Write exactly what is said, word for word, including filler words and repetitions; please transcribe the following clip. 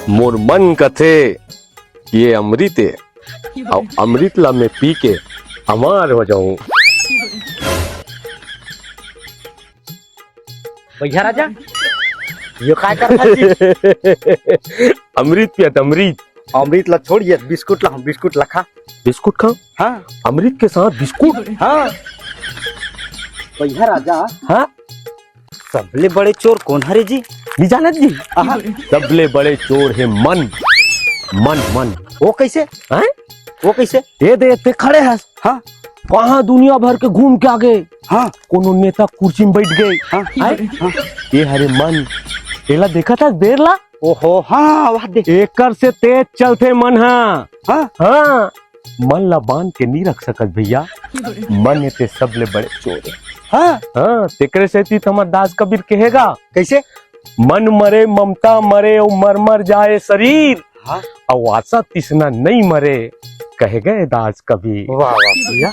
मोर मन कथे, ये अमृत ए, अउ अमृत ला मैं पी के अमर हो जाऊं। भैया राजा, ये काय कर रहा जी? अमृत पियत, अमृत। अमृत ला छोड़, ये बिस्कुट ला, बिस्कुट ला खा। बिस्कुट खाओ? हाँ। अमृत के साथ बिस्कुट? हाँ। भैया राजा। हाँ? सबले बड़े चोर कोन हरे जी? नहीं जानत जी? आहा। सबले बड़े चोर हे मन। मन, मन। वो कैसे? हैं? वो कैसे? ये दे, ते खड़े हस। हाँ। कहाँ दुनिया भर के घूम के आ गे। हाँ। कोनो नेता कुर्सी में बैठ गे। हाँ। हैं? हाँ। ये हरे मन। एला देखत हस देर ला? ओहो, हाँ, वाह दे। एकर से तेज चलथे मन हा। हाँ। हाँ। मन ला बांध के नहीं रख सकत भैया। मन हे ते सबले बड़े चोर हे। हाँ। हाँ, तेकरे सेती तो हमर दास कबीर कहेगा, कैसे? "मन मरे ममता मरे, अउ मर मर जाए शरीर, हाँ। अउ आशा तृष्णा नहीं मरे, कहे गए दास कबीर।" वाह, वाह, भैया।